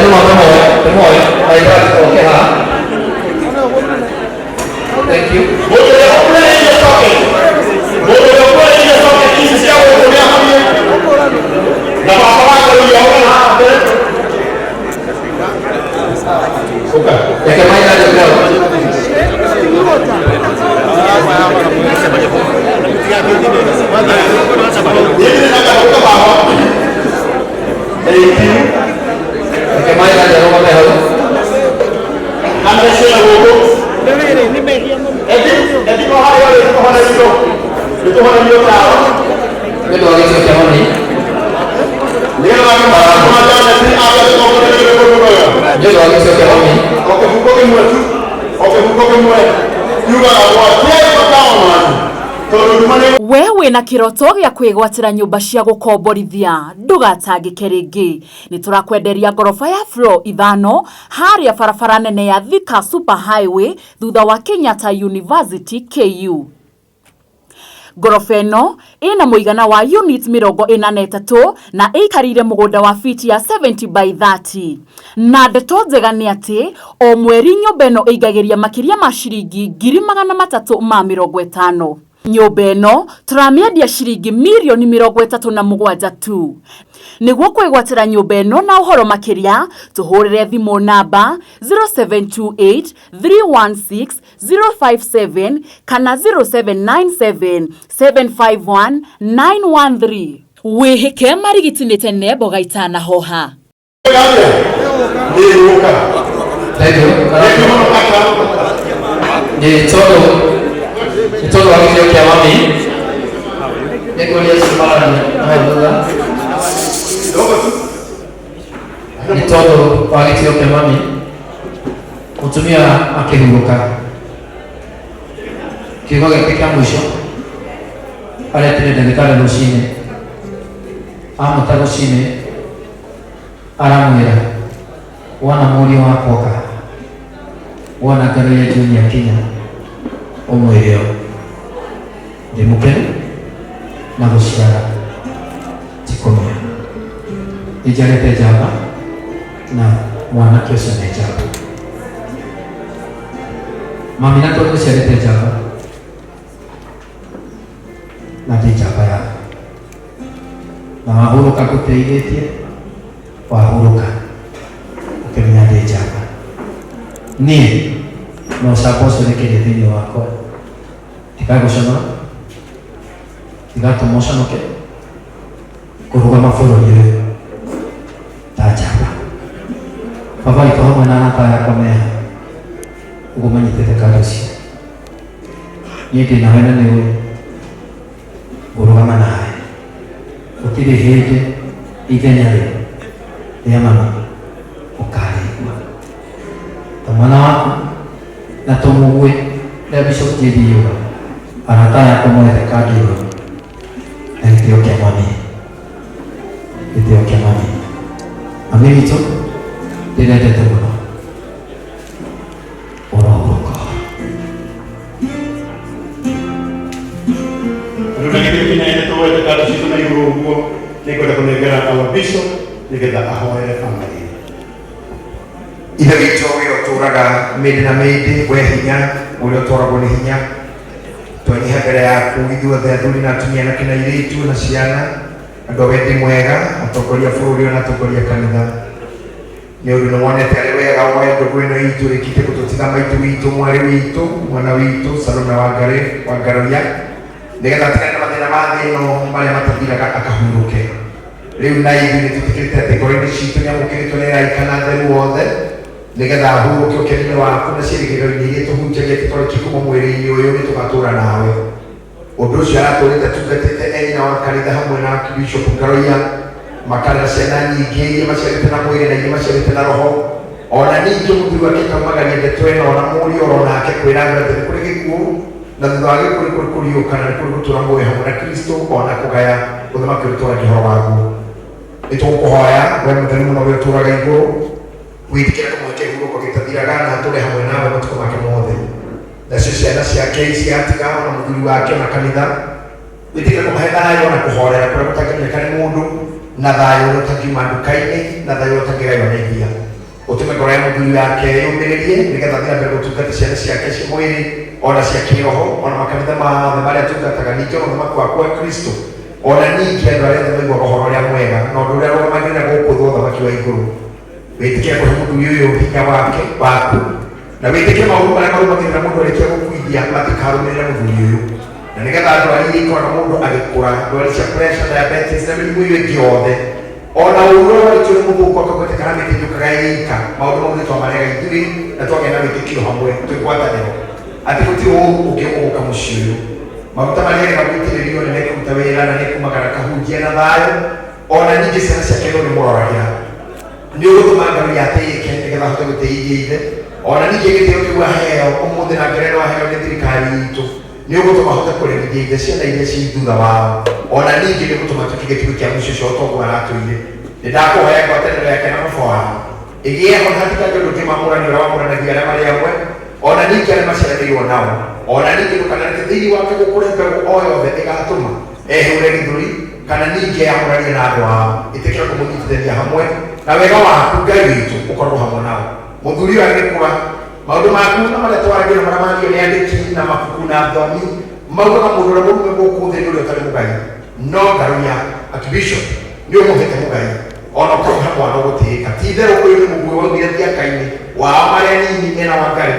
Andũ mambe moe, tũmoe, ndagĩtarĩ oke haha. Thank you. Mũndũ ũrĩa ũkuhĩrĩirie socket, mũndũ ũrĩa ũkuhĩrĩirie socket ici cia gũkũ nĩ ahonie. Na baba wa Ngaruiya oke haha mbere. Ũka. Reke maina njũke hau. Niĩ ndirĩ na gathũka baba. Thank you. Reke maina njarũgame hau. Kamera ciĩna gũkũ. Edi, Edi o harĩa ũrĩ nĩtũhonerio. Nĩtũhonerio tawa. Nĩ ũndũ wa gĩtĩo kĩa mami. Nĩgetha makĩmara Janet ambe atũtongorerie rwĩmbo rũrũ. Nĩ ũndũ wa gĩtĩo kĩa mami. O kĩbungo kĩmwe tu, o kĩbungo kĩmwe kiugaga gwatiai matawa manyu tondũ nduma nĩ We wĩna kĩroto gĩa kwĩgwatĩra nyũmba cia gũkomborithia, ndũgatangĩke rĩngĩ. Nĩ tũrakwenderia ngoroba ya floor 5 harĩa barabara nene ya Thika Super Highway thutha wa Kenyatta University KU. Ngoroba ĩno ĩna mũigana wa unit 43 na ĩikarĩire mũgũnda wa fiti ya 70 by 30. Na ndeto njega nĩ atĩ o mweri nyũmba ĩno ĩingagĩria makĩria ma ciringi 350,000. Nyũmba ĩno tũramĩendia ciringi mirioni 37 tu. Nĩguo kwĩgwatĩra nyũmba ĩno na ũhoro makĩria, tũhũrĩre thimũ namba 0728 316 057 kana 0797 751 913. Wĩhĩke marigiti nĩ tene mboga itanahoha. Nĩ gũka. Thank you. Thank you mũno kaka. Nĩ tondũ wa gĩtĩo kĩa mami, nĩ ngũria cimarani hau thutha. Kidogo tu. Nĩ tondũ wa gĩtĩo kĩa mami, mũtumia akĩhurũka, kiugo gĩake kĩa mũico aretire ndagĩtarĩ rũcinĩ, amũta rũcinĩ aramwĩra, wona mũriũ wakwa oka, wona Ngaruiya Junior kinya, ũmwĩre ũũ, ndĩ mũkenu na gũciara ti kũmenya, nĩ njiarĩte njamba na mwanake ũcio nĩ njamba. Mami na tondũ nĩciarĩte njamba na ndĩ njamba yaku, na wahurũka ngũteithĩtie, wahurũka ũkĩmenya ndĩ njamba. Niĩ na ũcamba ũcio wĩkĩrie thĩinĩ wakwa, ndigagũconora, ndigatũma ũconoke, kũrũgama bũrũri ũyũ ta njamba. Baba witũ hamwe na arata yakwa meha ũguo manyitĩte kando ũcio, niĩ ndĩ nawe na nĩ ũĩ ngũrũgama nawe, gũtirĩ hĩndĩ ithenya rĩu rĩa mami ũkarĩigua. Ta mwana waku na tũmũguĩ rĩa Bishop JB yuga, arata yakwa moete kandi igũrũ na gĩtĩo kĩa mami, gĩtĩo kĩa mami. Mami witũ ndĩrendete mũno, ũrohurũka. Andũ na gĩtĩo kĩnene tũwete kando citũ na igũrũ ũguo, nĩngwenda kũnengera our bishop nĩgetha ahoere family. Ithe witũ ũrĩa ũtũũraga mĩndĩ na mĩndĩ, we hinya ũrĩa ũtwaragwo nĩ hinya, twanyiha mbere yaku ithuothe athuri na atumia na kĩna airĩtu na ciana, andũ a wendi mwega, atongoria a bũrũri ona atongoria a kanitha, nĩ ũndũ nĩ wonete arĩ wega woe ndũgũ ĩno itũ rĩkĩte gũtũtiga maitũ witũ, mwarĩ witũ, mwana witũ Salome wa Ngaruiya, nĩgetha atigane na mathĩna ma thĩ ĩno marĩa matathiraga akahurũke. Rĩu na ithuĩ nĩ twĩtĩkĩrĩte atĩ ngoro-inĩ citũ nĩ amũkĩrĩtwo nĩ araika na atheru othe, nĩgetha ahurũke ũkeni-inĩ waku na ciĩrĩgĩrĩro-inĩ iria tũhunjagia atĩ twarĩkia kuma mwĩrĩ-inĩ ũyũ nĩ tũgatũũra nawe. Ũndũ ũcio aratũrĩte atungatĩte e nyina wa kanitha hamwe na Archbishop Ngaruiya, makarera ciana nyingĩ iria maciarĩte na mwĩrĩ na iria maciarĩte na roho. Ona ningĩ mũthuri wake akaumagaria ndeto ĩno ona mũriũ oro nake kwĩra andũ atĩ nĩ kũrĩ gĩkuũ na thutha wa gĩkuũ nĩ kũrĩ kũriũka na nĩ kũrĩ gũtũũra muoyo hamwe na Kristo ona kũgaya ũthamaki ũrĩa ũtũũragia ũhoro waguo. Nĩ tũgũkũhoya we mũtheru mũno we ũtũũraga igũrũ, wĩtĩkĩre kũmũhe kĩhurũko gĩtathiraga na atũũre hamwe nawe matukũ make mothe, nacio ciana ciake ici atiga ona mũthuri wake ona kanitha, wĩtĩkĩre kũmahe thayũ ona kũhorera kũrĩa gũtangĩmenyeka nĩ mũndũ, na thayũ ũrĩa ũtangiuma nduka-inĩ na thayũ ũrĩa ũtangĩgaywo nĩ mbia. Ũtũme ngoro ya mũthuri wake yũmĩrĩrie nĩgetha athiĩ na mbere gũtungata ciana ciake cia mwĩrĩ ona cia kĩroho ona makanitha mothe marĩa atungataga, ningĩ ona ũthamaki waku wa Kristo, ona ningĩ andũ arĩa othe maiguaga ũhoro ũrĩa mwega na ũndũ ũrĩa arũgamagĩrĩra gũkũ thĩ, ũthamaki wa igũrũ. Wĩtĩkĩre kũhe mũthuri ũyũ hinya wake waku, na wĩtĩkĩre maũndũ marĩa marũmagĩrĩra mũndũ arĩkia gũkuithia matikarũmĩrĩre mũthuri ũyũ, na nĩgetha ndwari iria ikoraga mũndũ agĩkũra, ndwari cia pressure, diabetes na mĩrimũ ĩyo ĩngĩ yothe, ona ũru ũrĩa warĩtio nĩ mũthũngũ akaugĩte kana mĩtĩ njũkaga ĩika, maũndũ mau nĩ twamarega ithuĩ na twagĩa na wĩtĩkio hamwe twĩ ngwatanĩro atĩ gũtirĩ ũru ũngĩ ũgũka mũciĩ ũyũ. Maguta marĩa arega gũitĩrĩrio nĩ mekũruta wĩra na nĩkumagara kahunjia na thayũ, ona ningĩ ciana ciake no nĩmũroragĩra. Nĩ ũgũtũma Ngai atĩĩke nĩgetha ahote gũtĩithia ithe, ona ningĩ gĩtĩo kĩu aheo ũmũthĩ na ngerenwa aheo nĩ thirikari itũ nĩ ũgũtũma ahote kũrerithia ithe ciana iria ci thutha wao, ona ningĩ nĩ ũgũtũma tuĩke gĩtugĩ kĩa mũciĩ ũcio o ta ũguo aratũire. Nĩ ndakũhoya ngwatanĩro yake na baba wao ĩgĩe ho na hatikagĩe ũndũ ũngĩmamũrania ũrĩa wamũranagia arĩa marĩ amwe, ona ningĩ arĩa maciaranĩirwo nao. Ona ningĩ ndũkanareke thĩinĩ wake gũkũre mbegũ o yothe ĩgatũma ehũre gĩthũri kana ningĩ eyamũranie na andũ ao. Ĩtĩkĩra kũmũnyitithania hamwe na wega waku, Ngai witũ, ũkorwo hamwe nao. Mũthuri ũyũ agĩkũra, maũndũ maku na marĩa twaragia na marĩa mario nĩ andĩki na mabuku na thomi maugaga mũndũ ũrĩa mũrume gũkũ thĩ nĩ ũrĩa ũtarĩ mũgai, no Ngaruiya Archbishop nĩ ũmũhete mũgai ona ũkamũhe mwana ũgũtĩĩka. Ti itherũ ũyũ nĩ mũguĩ waumire thiaka-inĩ wao marĩa nini mena Wangari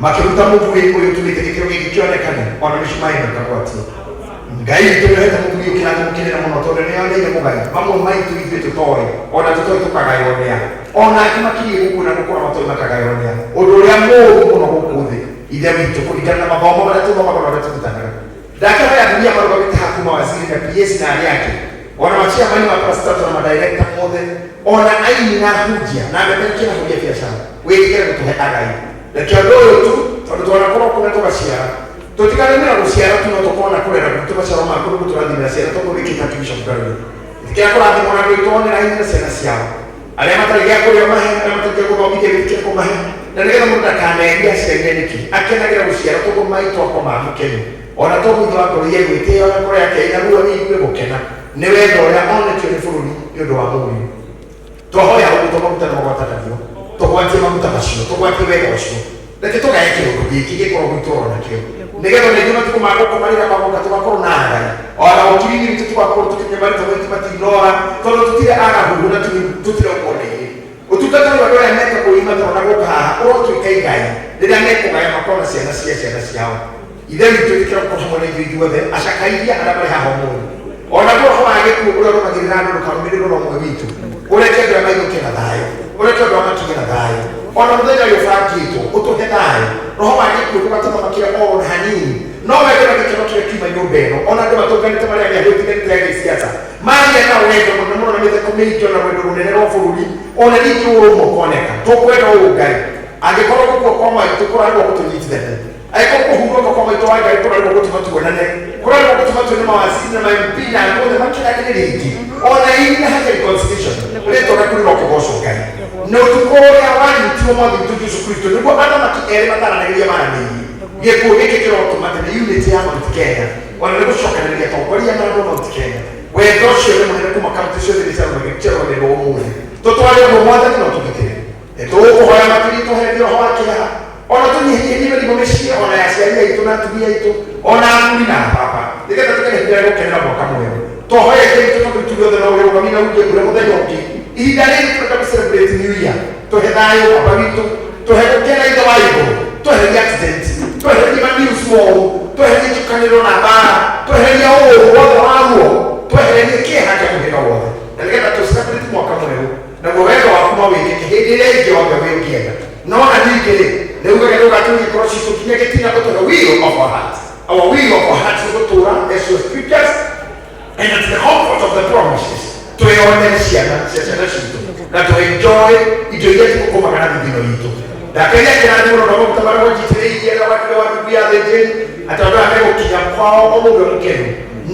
makĩruta mũguĩ ũyũ ũtũmĩte gĩkĩro gĩkĩ kĩonekane ona mĩcumarĩ ĩno ĩkagwatio. Ngai witũ nĩ ũhete mũthuri ũyũ kĩrathimo kĩnene mũno tondũ nĩ oneire mũgai mamwe maitũ ithuĩ tũtoĩ, ona tũtoĩ tũkagaywo nĩa, ona angĩ makiriĩ gũkũ na gũkũra matoĩ makagaywo nĩa ũndũ ũrĩa mũũru mũno gũkũ thĩ, Ithe witũ, kũringana na mathomo marĩa tũthomaga na ũrĩa tũrutanaga. Ndakĩhoya atumia marũgamĩte haha kuma waziri na PS na arĩa angĩ, ona machairman ma parastatal na madirector mothe, ona aini na hunjia na amemerekia na huria biacara, wĩtĩkĩre gũtũhe agai. Reke ũndũ ũyũ tu, tondũ twanakorwo kũna tũgaciara, tũtikaremera gũciara tu, no tũkorwo na kũrera gwitũ maciaro ma kũndũ gũtũrathimĩra ciana tondũ wĩkĩte Archbishop Ngaruiya. Ĩtĩkĩra kũrathimwo na andũ aitũ onera hinya na ciana ciao, arĩa matarĩ gĩa kũrĩa mahe, arĩa matarĩ gĩa gũthomithia wĩtĩkĩre kũmahe, na nĩgetha mũndũ ndakaneria aciarire nĩkĩ, akenagĩra gũciara tondũ maitũ akwa ma mũkenu, ona tondũ ithe wa ngoro gwĩtĩĩa, ona ngoro yake ĩna ruo ĩigue gũkena nĩ wendo ũrĩa onetio nĩ bũrũri nĩ ũndũ wa mũriũ. Twahoya ũguo to maguta nĩ magwatanagio, tũgwatie maguta macio, tũgwatie wega ũcio. Reke tũgae kĩũndũ gĩkĩ gĩkorwo gwitũ oro nakĩo, nĩgetha ona ithuĩ matukũ ma gũkoma rĩrĩa magoka tũgakorwo na agai, ona ũkiri-inĩ witũ tũgakorwo tũkĩmenya marĩtwa maitũ matinora tondũ tũtirĩ agahuhu na tũtirĩ ũkonde-inĩ. Ũtungata ũyũ andũ aya meka kwĩima toro na gũka haha ũrotuĩka igai rĩrĩa mekũgaya makona ciana cia ciana ciao. Ithe witũ, ĩtĩkĩra gũkorwo hamwe na ithuĩ ithuothe acakaithia arĩa marĩ haha ũmũthĩ. Ona guo roho wa gĩkuũ ũrĩa ũrũmagĩrĩra andũ ndũkarũmĩrĩrwo na ũmwe witũ. Ũreke andũ aya mainũke na thayũ, ũreke andũ aya makinye na thayũ, ona mũthenya ũyũ ũbangĩtwo ũtũhe thayũ. Roho wa gĩkuũ ndũgatũthamakĩre oro na hanini, no wendo na gĩkeno kĩrĩa kiuma nyũmba ĩno, ona andũ matũnganĩte marĩ arĩa ũtiganĩte ya gĩsiasa magĩa na wendo mũnene mũno na mĩtheko mĩingĩ ona rwendo rũnene rwa bũrũri, ona ningĩ ũrũmwe ũkoneka. Tũkwenda ũũ, Ngai, angĩkorwo gũkua kwa maitũ kũrarĩrwo gũtũnyitithania, angĩkorwo kũhurũka kwa maitũ wa Ngai kũrarĩrwo gũtũma tuonane, kũrarĩrwo gũtũma tuone mawaziri na ma-MP na andũ othe makenanĩre rĩngĩ, ona ini na hatarĩ constitution, rĩtwa rĩaku rĩrokĩgocwo, Ngai. Na ũtukũ ũrĩa wanyitirwo mwathi witũ Jesu Kristo nĩguo athamaki erĩ mataranagĩria maranĩirie, gĩkuũ gĩkĩ kĩrotũma atĩ nĩ unity ya Mount Kenya, ona nĩ gũcokanĩrĩria atongoria na andũ a Mount Kenya. Wendo ũcio nĩ mũnene kuma kaunti ciothe iria ciarũgamĩrĩrwo ũmũthĩ. Tũtware ũguo, mwathani, no tũgitĩre. Nĩtũgũkũhoya makĩria tũherie roho wa kĩeha, ona tũnyihanyihie mĩrimũ mĩciĩ ona ya aciari aitũ na atumia aitũ ona athuri na baba, nĩgetha tũgĩe ihinda rĩa gũkenera mwaka mwerũ. Twahoya Ithe witũ, tondũ itu rĩothe no ũrĩrũgamie na unje mbura mũthenya ũngĩ. Ihinda rĩrĩ tũrenda gũ celebrate New Year, tũhe thayũ, baba witũ, tũhe gũkena, Ithe wa igũrũ, tweherie accident, tweherie ma news moru, tweherie njukanĩro na mbara, tweherie ũũru wothe wa ruo, twehererie kĩeha kĩa mũhĩrĩga wothe, na nĩgetha tũ celebrate mwaka mwerũ naguo wendo waku no wĩkĩke hĩndĩ ĩrĩa ĩngĩ yothe wĩ ũngĩenda. No na ningĩ rĩ, nĩ ugaga nĩ ũgatũria ngoro citũ nginya gĩtina, ũtũhe will of our hearts, our will of our hearts nĩ gũtũra as your scriptures and at the comfort of the promises, twĩyonere ciana cia ciana citũ na tũ enjoy indo iria cigũkũmaga na thithino itũ. Ndakeria kĩrathimo na maguta marĩa wanjitĩrĩirie na watire wa ndungu ya thĩnjĩri, atĩ andũ aya megũkinya kwao o mũndũ e mũkenu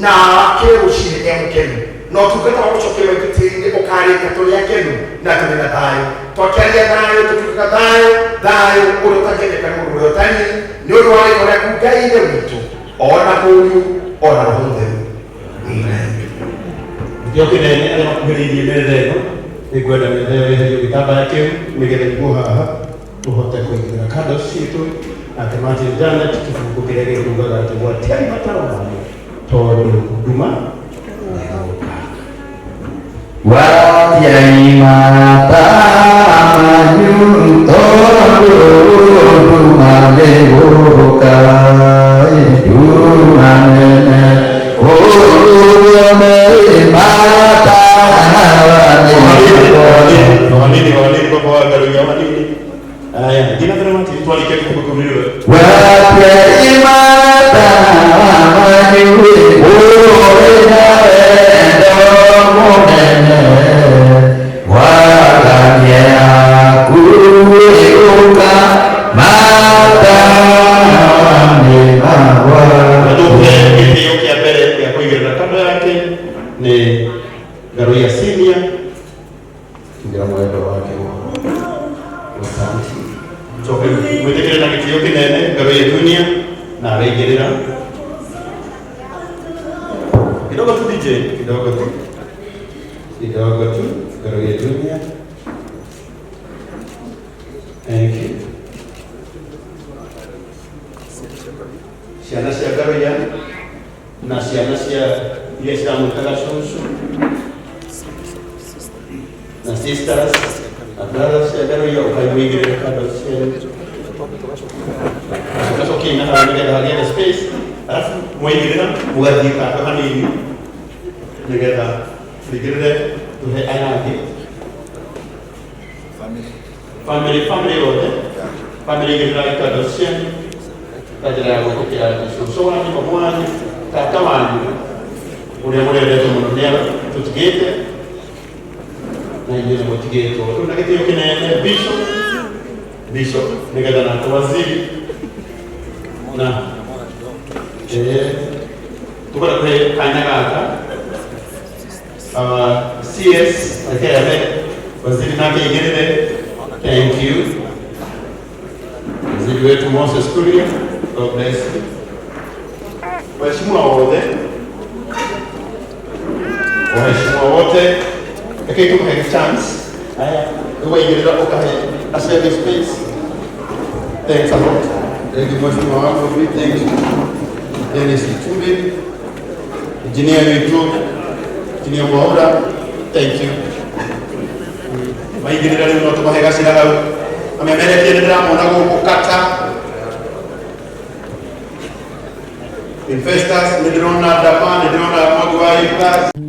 na akĩre rũcinĩ e mũkenu, na ũtungata wa gũcokia maitũ tĩri-inĩ ũkarĩka tũrĩ akenu na tũrĩ na thayũ, twakĩaria thayũ, tũkiugaga thayũ, thayũ ũrĩa ũtangĩoneka nĩ mũndũ ũrĩa ũtariĩ, nĩ ũndũ wa rĩtwa rĩaku, Ngai Ithe witũ, ona Mũriũ, ona Roho Mũtheru. Amen. Gĩtĩo kĩnene arĩa makuhĩrĩirie metha ĩno. Nĩngwenda metha ĩyo ĩherio gĩtambaya kĩu nĩgetha niguo haha tũhote kũigĩrĩra candles citũ. Nake Martin Janet kĩbungo kĩrĩa gĩkugaga atĩ gwatiarĩ matawa tondũ nduma nĩgũka. Watiai matamanyu tondũ nduma nĩgũka, nduma nene ũrũme matawa nĩgũka. Wanini wanini baba wa Ngaruiya wanini. Aya, ngina mbere Martin twarike kĩbungo kĩu nĩwe. Watiai matamanyu ũrĩ na wendo mũnene waganie kuĩũka matawa nĩ magwa. Na tũhe gĩtĩo kĩa mbere gĩa kũigĩrĩra kando yake nĩ Ngaruiya Senior tugira mwendo wake ũhoro. Asante. Coke mwĩtĩkĩre na gĩtĩo kĩnene Ngaruiya Junior na araigĩrĩra kidogo tu DJ, kidogo tu, kidogo tu Ngaruiya Junior. Thank you. Ciana cia Ngaruiya na ciana cia iria ciramwĩtaga cũcũ na sisters na brothers cia Ngaruiya ũkaimũigĩrĩra kando cianyu ũgacokia na hau nĩgetha hagĩe na space, alafu mwaigĩrĩra mũgathiĩ kando hanini nĩgetha tũigĩrĩre tũhe aya angĩ family family yothe family igĩrĩra kando cianyu ta njĩra ya gwĩtĩkĩra atĩ cũcũ wanyu, mamu wanyu, tata wanyu ũrĩa mũrendete mũno nĩ tũtigĩte na inyuĩ nĩ mũtigĩtwo. Rĩu na gĩtĩo kĩnene bishop bishop nĩgetha nake waziri na tukwenda kũhe kanya gaka CS akeyame waziri nake igĩrĩre. Thank you, waziri wetu Moses Kuria. God bless you. Waheshimiwa wote, waheshimiwa wote, lakini tukuhe chance. Haya, uwaigĩrĩra ũkahe acio space. Thanks a lot. Thank you, Mheshimiwa wangu. Thank you. Dennis Itumbi, Engineer witũ, Engineer Mwaura, thank you. Maigĩrĩra rĩu no tũmahe gacĩra hau amemerekie nĩ ndĩramona gũkũ kata investors, nĩ ndĩrona dama, nĩ ndĩrona Mwangi wa Ivas.